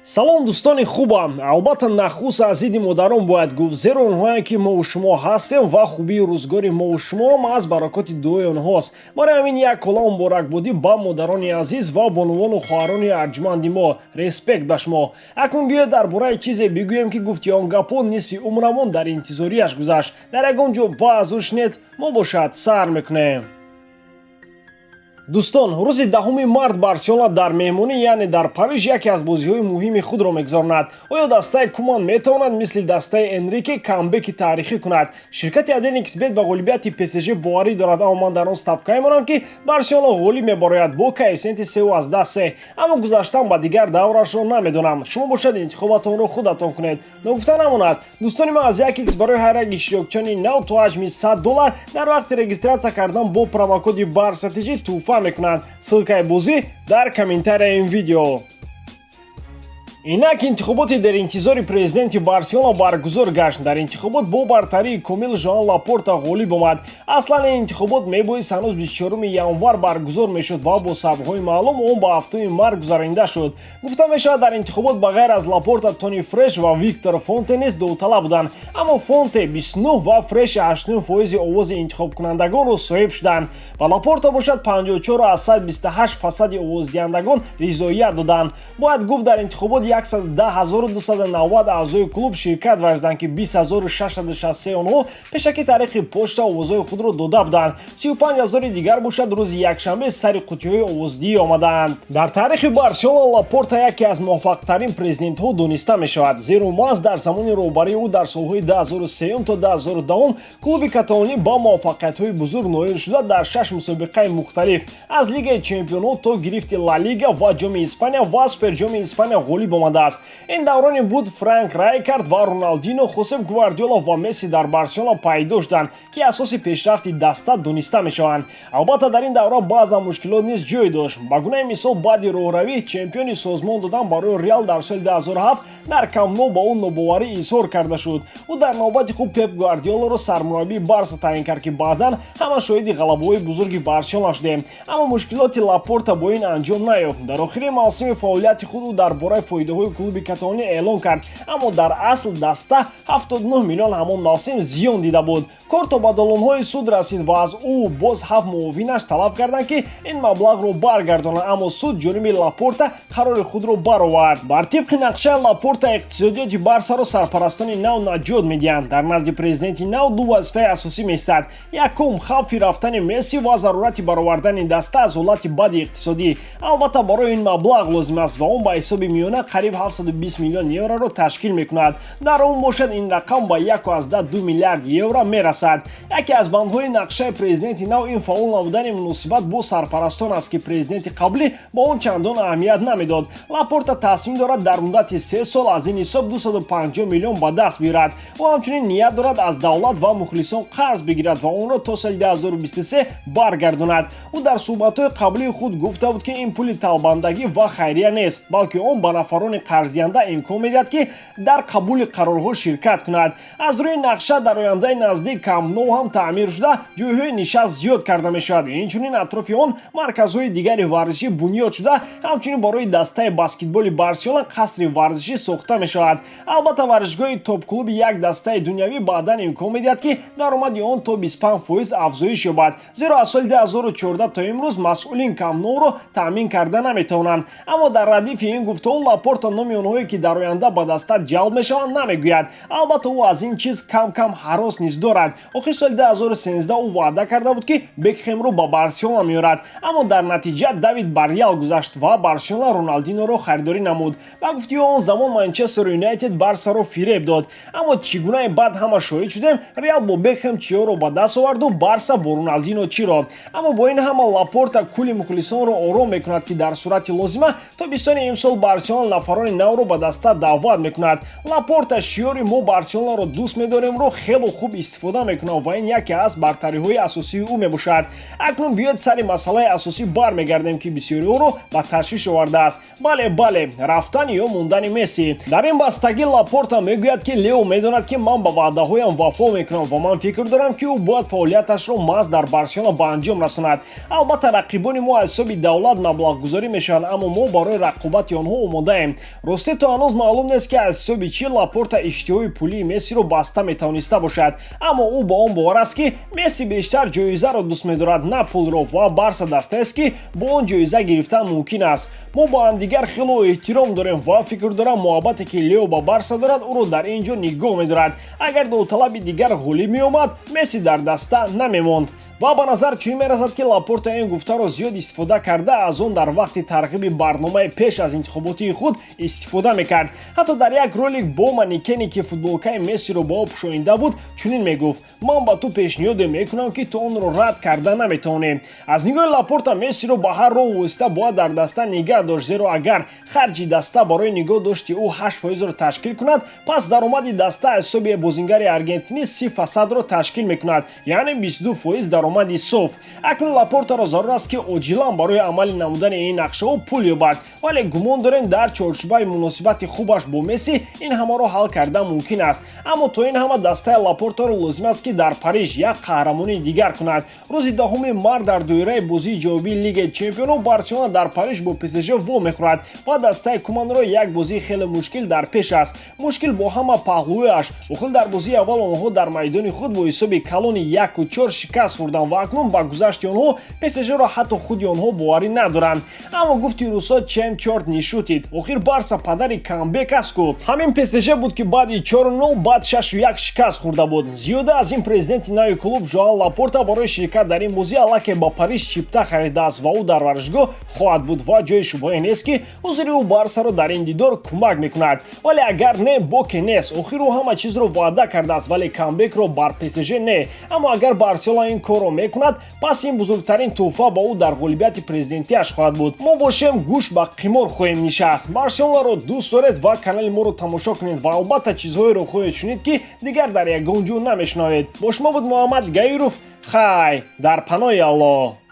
Салом, дӯстони хубам. Албатта, нахуст аз иди модарон бояд гуфт, зеро онҳое ки мову шумо ҳастем ва хубии рӯзгори мову шумоам аз баракоти дуои онҳост. Барои ҳамин як кола муборакбодӣ ба модарони азиз ва бонувону хоҳарони арҷманди мо. Респект ба шумо. Акнун биёед, дар бораи чизе бигӯем, ки гуфти он гапҳо нисфи умрамон дар интизориаш гузашт. Дар ягон ҷо баъзур шинед, мо бошад сар мекунем. Дӯстон, рӯзи 10 март Барселона дар меҳмонӣ, яъне дар Париж, яке аз бозиҳои муҳими худро мегузаронад. Оё дастаи Куман метавонад мисли дастаи Энрике камбеки таърихӣ кунад? Ширкати 1xBet ба ғолибияти ПСЖ боварӣ дорад, аммо ман дар он ставкае монам, ки Барселона ғолиб мебарояд бо коэффисиенти 3,3. Аммо гузаштан ба дигар даврашро намедонам. Шумо бошад, интихобатонро худатон кунед. Ногуфта намонад, дӯстони ман, аз 1x барои ҳар як иштирокчиёни нав то ҳаҷми 100 доллар дар вақти регистрация кардан бо промокоди БАРСАТЖ тӯҳфа мекунанд. Ссылкаи бозӣ дар комментарияи ин видео. Инак, интихоботи дар интизори президенти Барселона баргузор гашт. Дар интихобот бо бартарии комил Жоан Лапорта ғолиб омад. Аслан ин интихобот мебоист ҳанӯз 24 январ баргузор мешуд ва бо сабабҳои маълум он ба 7 март гузаронида шуд. Гуфта мешавад, дар интихобот ба ғайр аз Лапорта Тони Фреш ва Виктор Фонте низ довталаб буданд, аммо Фонте 29 ва Фреш 89 фоизи овози интихобкунандагонро соҳиб шуданд ва Лапорта бошад, 54,28 фасади овоздиҳандагон ризоият доданд. Бояд гуфт, дар интихобот 110 290 аъзои клуб ширкат варзиданд, ки 20 663 онҳо пешакӣ тариқи почта овозҳои худро дода буданд. 35 ҳазори дигар бошад, рӯзи якшанбе сари қутиҳои овоздиҳӣ омадаанд. Дар таърихи Барселона Лапорта яке аз муваффақтарин президентҳо дониста мешавад, зеро маҳз дар замони роҳбарии ӯ дар солҳои 2003 то 2010 клуби каталонӣ ба муваффақиятҳои бузург ноил шуда, дар шаш мусобиқаи мухталиф, аз Лигаи чемпионҳо то гирифти Ла Лига ва Ҷоми Испания ва Суперҷоми Испания, ғолиб омадааст. Ин давроне буд, Франк Райкард ва Роналдино, Хосеп Гвардиола ва Месси дар Барселона пайдо шуданд, ки асоси пешрафти даста дониста мешаванд. Албатта, дар ин давра баъзан мушкилот низ ҷой дошт. Ба гунаи мисол, баъди роҳравӣ чемпиони созмон додан барои Реал дар соли 2007 дар Камп Ноу ба ӯ нобоварӣ изҳор карда шуд. Ӯ дар навбати худ Пеп Гвардиоларо сармураббии Барса таъин кард, ки баъдан ҳама шоҳиди ғалабаҳои бузурги Барселона шудем. Аммо мушкилоти Лапорта бо ин анҷом наёфт. Дар охири мавсими фаъолияти худ ӯ дар бораи фоидаҳои клуби каталонӣ эълон кард, аммо дар асл даста 79 миллион ҳамон мавсим зиён дида буд. Кор то ба долонҳои суд расид ва аз ӯ боз ҳафт муовинаш талаб карданд, ки ин маблағро баргардонанд, аммо суд ҷониби Лапорта қарори худро баровард. Бар тибқи нақшаи Лапорта, иқтисодиёти Барсаро сарпарастони нав наҷот медиҳанд. Дар назди президенти нав ду вазифаи асосӣ меистад: якум, хавфи рафтани Месси ва зарурати баровардани даста аз ҳолати бади иқтисодӣ. Албатта, барои ин маблағ лозим аст ва он ба ҳисоби миёна қариб 720 миллион евроро ташкил мекунад. Дар он бошад, ин рақам ба 1,2 миллиард евро мерасад. Яке аз бандҳои нақшаи президенти нав ин фаъол намудани муносибат бо сарпарастон аст, ки президенти қаблӣ ба он чандон аҳамият намедод. Лапорта тасмим дорад дар муддати 3 сол аз ин ҳисоб 250 миллион ба даст биёрад. Ӯ ҳамчунин ният дорад аз давлат ва мухлисон қарз бигирад ва онро то соли 2023 баргардонад. Ӯ дар суҳбатҳои қаблии худ гуфта буд, ки ин пули талбандагӣ ва хайрия нест, балки он ба нафарони қарздиҳанда имкон медиҳад, ки дар қабули қарорҳо ширкат кунад. Аз рӯи нақша, дар ояндаи наздик Камп Ноу ҳам таъмир шуда, ҷойҳои нишаст зиёд карда мешавад. Инчунин атрофи он марказҳои дигари варзишӣ бунёд шуда, ҳамчунин барои дастаи баскетболи Барселона қасри варзишӣ сохта мешавад. Албатта, варзишгоҳи топ-клуби як дастаи дунявӣ баъдан имкон медиҳад, ки даромади он то 25% афзоиш ёбад, зеро аз соли 2014 то имрӯз масъулин Камп Ноуро таъмин карда наметавонанд. Аммо дар радифи ин гуфтаҳо Лапорта номи онҳое, ки дар оянда ба даста ҷалб мешаванд, намегӯяд. Албатта, ӯ аз ин чиз кам-кам ҳарос низ дорад. Охири соли 2013 ӯ ваъда карда буд, ки Бекхемро ба Барселона меорад, аммо дар натиҷа Давид ба Реал гузашт ва Барселона Роналдиноро харидорӣ намуд. Ба гуфти он замон Манчестер Юнайтед Барсаро фиреб дод. Аммо чӣ гунаи баъд ҳама шоҳид шудем, Реал бо Бекхем чиёро ба даст оварду Барса бо Роналдино чиро. Аммо бо ин ҳама Лапорта кулли мухлисонро ором мекунад, ки дар сурати лозима тобистони имсол Барселона нафарони навро ба даста даъват мекунад. Лапорта шиёри «Мо Барселонаро дӯст медоремро» хело хуб истифода мекунад ва ин яке аз бартариҳои асосии ӯ мебошад. Акнун биёед, сари масъалаи асосӣ бармегардем, ки бисёриҳоро ба ташвиш овардааст. Бале, рафтан ё мондани Месси. Дар ин бастагӣ Лапорта мегӯяд, ки Лео медонад, ки ман ба ваъдаҳоям вафо мекунам ва ман фикр дорам, ки ӯ бояд фаъолияташро маҳз дар Барселона ба анҷом расонад. Албатта, рақибони мо аз ҳисоби давлат маблағгузорӣ мешаванд, аммо мо барои рақобати онҳо омодаем. Мекунем. Росте, то ҳанӯз маълум нест, ки аз ҳисоби чӣ Лапорта иштиҳои пулии Мессиро баста метавониста бошад, аммо ӯ ба он бовар аст, ки Месси бештар ҷоизаро дӯст медорад, на пулро, ва Барса дастаест, ки бо он ҷоиза гирифтан мумкин аст. Мо ба ҳамдигар хело эҳтиром дорем ва фикр дорам, муҳаббате, ки Лео ба Барса дорад, ӯро дар ин ҷо нигоҳ медорад. Агар довталаби дигар ғолиб меомад, Месси дар даста намемонд. Ва ба назар чунин мерасад, ки Лапорта ин гуфтаро зиёд истифода карда, аз он дар вақти тарғиби барномаи пеш аз интихоботии худ истифода мекард. Ҳатто дар як ролик бо манекене, ки футболкаи Мессиро ба ӯ пӯшонида буд, чунин мегуфт: «Ман ба ту пешниҳоде мекунам, ки ту онро рад карда наметавонӣ». Аз нигоҳи Лапорта, Мессиро ба ҳар роҳу восита бояд дар даста нигаҳ дошт, зеро агар харҷи даста барои нигоҳ дошти ӯ 8 фоизро ташкил кунад, пас даромади даста аз ҳисоби бозингари аргентинӣ 30 фасадро ташкил мекунад, яъне 22 фоиз даромади соф. Акнун Лапортаро зарур аст, ки оҷилан барои амалӣ намудани ин нақшаҳо пул ёбад, вале гумон дорем, дар чорчӯбаи муносибати хубаш бо Месси ин ҳамаро ҳал кардан мумкин аст. Аммо то ин ҳама дастаи Лапортаро лозим аст, ки дар Париж як қаҳрамонии дигар кунад. Рӯзи 10 март дар доираи бозии ҷавобии Лигаи чемпионо Барселона дар Париж бо ПСЖ вомехӯрад ва дастаи Куманро як бозии хеле мушкил дар пеш аст, мушкил бо ҳама паҳлӯяш. Охир дар бозии аввал онҳо дар майдони худ бо ҳисоби калони 1-4 шикаст хӯрданд ва акнун ба гузашти онҳо ПСЖро ҳатто худи онҳо боварӣ надоранд. Аммо гуфти русо: «Чем чёрт не шутит». Охир Барса падари камбек аст ку. Ҳамин ПСЖ буд, ки баъди 4-0, баъд 6-1 шикаст хӯрда буд. Зиёда аз ин, президенти нави клуб Жоан Лапорта барои ширкат дар ин бозӣ аллакай ба Париж чипта харидааст ва ӯ дар варзишгоҳ хоҳад буд ва ҷои шубҳае нест, ки ҳузури ӯ Барсаро дар ин дидор кӯмак мекунад. Вале агар не, боке нест. Охир ӯ ҳама чизро ваъда кардааст, вале камбекро бар ПСЖ не. Аммо агар Барселона ин корро мекунад, пас ин бузургтарин тӯҳфа ба ӯ дар ғолибияти президентиаш хоҳад буд. Мо бошем, гӯш ба қимор хоҳем нишаст. Барселонаро дӯст доред ва канали моро тамошо кунед ва албатта чизҳоеро хоҳед шунид, ки дигар дар ягон ҷо намешунавед. Бо шумо буд Муҳаммад Гаиров. Хай, дар паноҳи Аллоҳ.